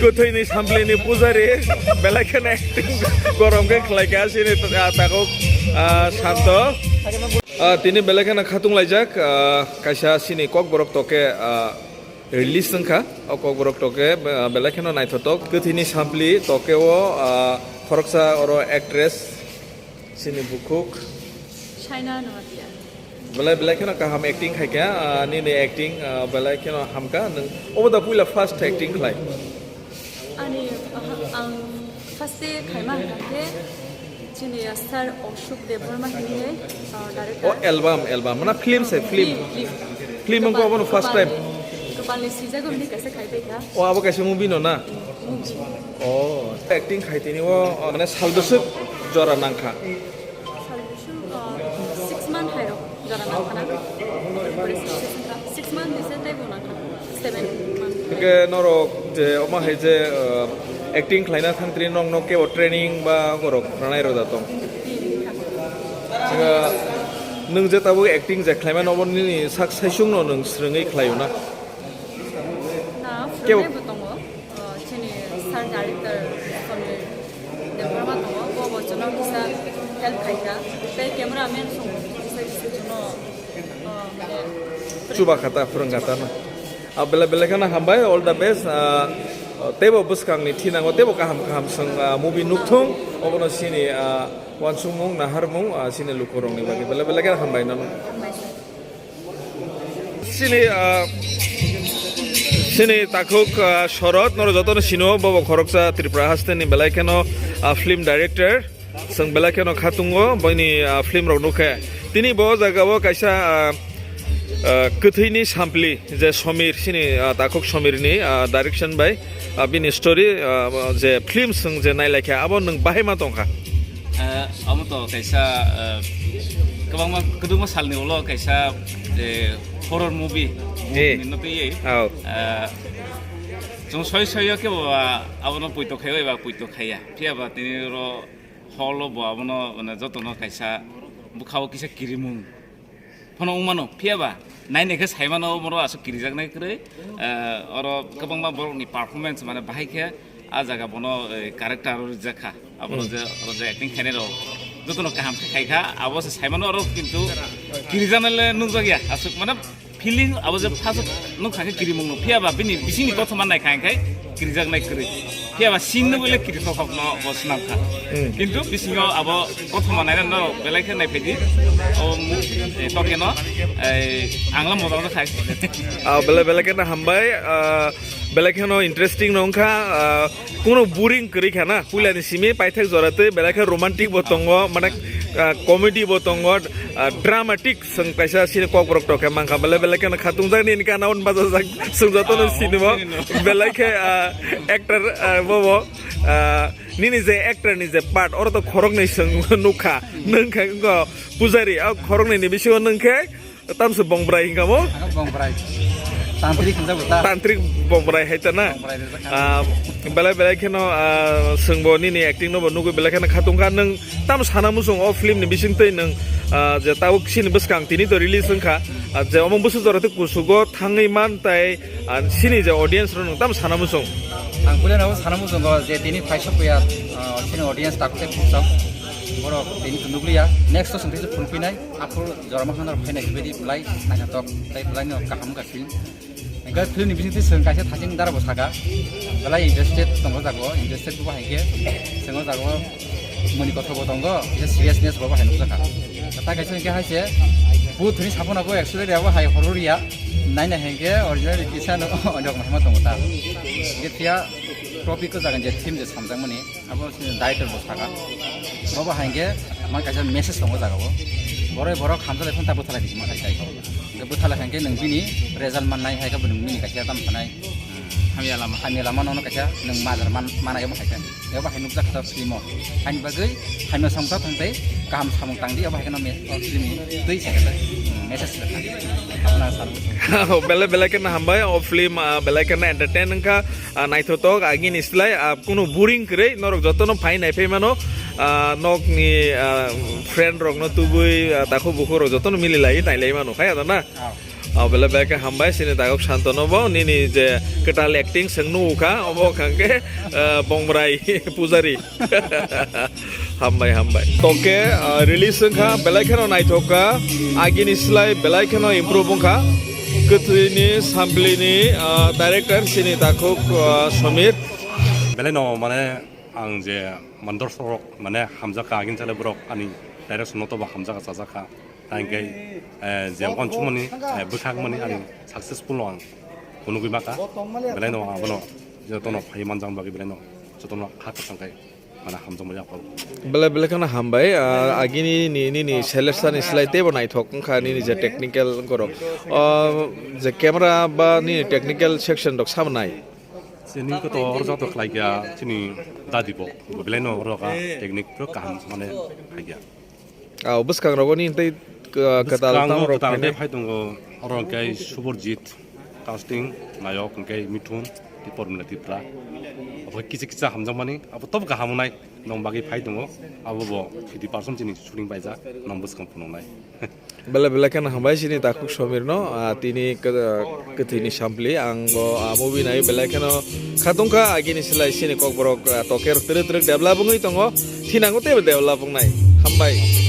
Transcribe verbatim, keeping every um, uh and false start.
Kwthwini samplini pujari belai kheno acting gorom khe khlai kha chini, ah, takhuk, ah, Santo. Ah, tini belai kheno khatung laijak, ah, kaisa chini Kokborok toke, ah, release wngkha. O Kokborok toke, ah, belai kheno naithotok. Kwthwini sampli toke o, ah, khoroksa oro actress chini bukhuk. Shaina Noatia. Belai, belai kheno kaham acting khai kha, ah, nini acting, ah, belai kheno hamkha. Nwng obo da puila first acting khlai? Ani, aha, ang first day khaima hwnkha khe chini sir Ashok Debbarma hinwi, ah, director. O album, album, mana film se, film. Film, film. Film wngkha obono first time? Kwpalni, kwpalni swijak wngwi kaisa khai pai kha. O abo kaisa movie no na? Movie. O, acting khai tini o, o, mane sal bwswk jora nangkha? Sal bwswk, o, six month hai rok jora nangkha na. Six month ni se teibo nangkha. Seven month. Hingke norok je omo hai je, o, acting khlaina thangtri nok nok kebo training ba borok ranai rok da tong? Nwng je tabuk acting je khlaimano obo nini sak saisung no nwng swrwngwi khlaio na? Na, kebo phwrwngnai bo tongo. O, chini sir director Samir Debbarma tongo, bo bo jono kisa help khai kha. Tei camera man song kisa kisa jono, o, mane chuba kha ta, phwrwng kha ta na. A, belai belai kheno hambai, all the best. A, teibo bwskangni thinango teibo kaham kaham swng, a, movie nukthung, obono chini, a, uansukmung, naharmung, a, chini lukurokni bagwi belai belai kheno hambai nono. Hambai sir. Chini, ah, chini takhuk, ah, Shorod, norok jotono sino, bobo khoroksa Tripura hasteni belai kheno, ah, film director. Chwng belai kheno khatungo, boini, ah, film rok nukhe. Tini bo jaga o kaisa, ah, ah, kwthwini sampli, je Somir, chini, ah, takhuk Somirni, ah, direction bai, ah, bini story, ah, je film chwng je nailaikha, abo nwng bahai ma tongkha? Eh, amo to kaisa, eh, kwbangma, kwdwma salni ulo kaisa, eh, horror movie, eh, hinwi twiwi. Oh. Eh, chwng soi soi o khe bo, ah, abono poito khai bai ba poito khaiya. Phiya ba tini oro hall o bo abono, mane, jotono kaisa bwkha o kisa kirimung phano wngmano, phiya ba nainai khe sai mano, omo aswk kirijaknai kwrwi. Eh, oro kwbangma borokni performance, mane, bahai khe a jaga bono, eh, character o rijak kha. Abono, hmm, je, oro je acting khainai rok jotono kaham khe khai kha, abo se sai mano, oro kintu kirijaknai le nukjak ya, aswk, mane, feeling abo je first nukha khe kirimung no, phiya ba bini bisingni kothoma nai kha, hingkhai kirijaknai kwrwi. Phiya ba scene no bole kiri thok thok no bo swnam kha. Hmm. Kintu bisingo abo kothoma naina no belai khe nai phaidi. O mu-, eh, toke no, eh, ang la motor no khai. Ah, belai belai khe no hambai, ah, belai khe no interesting no wngkha, ah, kuno boring kwrwi kha na. Puila ni simi paithak jora twi belai khe romantic bo tongo, mane, ah, comedy bo tongo, ah, dramatic. Chwng kaisa sini kokborok tokhe mankha, belai belai kheno khatungjak nini gana hwn bajajak, chwng jotono, ah, sinimo. Belai khe, ah, actor, ah, bobo, ah, nini je actor ni je part, oro to khoroknwi chwng nukha, nwng khe wngkha pujari, ah, khoroknwi ni bisingo nwng khe tamse bongbrai hingkha mo? Ang bongbrai. Tantrik hinjago ta? Tantrik bongbrai hai ta na? Bongbrai rijak kha. Ah, belai belai kheno, ah, chwngbo nini acting no bo nugwi belai kheno khatungkha, nwng tamo sana muchung o film ni bisingtwi nwng, ah, je tabuk sini bwskang tini to release wngkha, ah, je omo bwswk jora tei kuchugo thangwi man tai, ah, sini je audience rok nwng tamo sana muchung? Ang puila no sana muchungo je tini phaisa puya, ah, sini audience tabuk tei khumsok borok tini to nukliya, next to swngtwi phunukphinai, aphuru jorma khanaro phainai hibaidi belai naithotok tei belai no kaham wngkha film. Hingke film ni bisingtwi chwng kaisa thaching dara bo saka, belai interested tongo jago, interested bo hai khe chwng o jago moni kothok bo tongo, kisa seriousness bo hai nukjakha. Ta kaisa hingke hai se, booth ni saphano bo actually rebo hai horor ya, naina hingke original kisa no onjak mahima tongo ta. Hingke phiya topic ko jaga je theme je samjakmani, abo se director bo saka. Bobo hai hingke ma kaisa message tongo jaga o. Borok borok hamjale phone ta bwthalai di ma kaisa. Hingke bwthalai hingke nwng bini result mannai hai khe bo nwng bini kaisa tam sanai. Hamya lama. Hamya lama nono kaisa nwng majar man, mana emo hai khe. Ebo hai nukjak kha film o. Haini bagwi hamya samung ta thang tei kaham samung tang di, abo hai khe no me, o film ni twi se khe, hmm, message se kha. Apna sal. Belai belai khe na hambai, o film, ah, belai khe na entertain wngkha. Ah, naithotok, agini slai, ah, kunu boring kwrwi, norok jotono phai naiphai mano, ah, nokni, ah, friend rokno tubui, ah, takhuk bukhuk rok jotono mililai nailai mano, khai ado na? Ah. O belai belai khe hambai chini takhuk Santano bo, nini je kwtal acting chwng nukha, omo wngkha khe, ah, Bongbrai Pujari. Hambai, hambai. Toke, ah, release wngkha, belai kheno naithok kha, agini slai belai kheno improve wngkha. Kwthwini Samplini, ah, director chini takhuk, ah, Somir. Belai no mane ang je mandor sorok mane hamjak kha, agini chale borok ani direction no to ba hamjak kha, chajak kha. Tangke, eh, je wansukmani, eh, bwkhakmani ani successful no ang phunugwi maka. Belai no abono jotono phai manjak bagwi belai no jotono kha kwchang kai mana hamjakmani aphuru. Belai belai kheno hambai, ah, agini ni, nini selection ni slai teibo naithok wngkha nini je technical gorok. Ah, je camera ba nini technical section rok sabo nai. Chini kotor joto khlai kya chini dadi bo. Belai no oro ka technique pro kaham mane khai kya. Ah, bwskang rogo ni tei, ah, kwtal Bwskango tamo rok kwtal phainai. Tei phai tongo, oro hwnkhe Subhajit, casting, nayok hwnkhe Mithun, tei Pormila Tripura. Abo kisa kisa hamjakmani, abo tobo kaham wngnai, nong bagwi phai tongo, abo bo fifty percent chini shooting paijak, nong bwskang phunuknai. Belai belai kheno hambai chini takhuk Somir no, ah, tini kwthwini sampli, ang bo, ah, movie nai belai kheno khatungkha, agini slai chini kokborok, ah, toker twrwk twrwk develop wngwi tongo, thinango teibo develop wngnai. Hambai.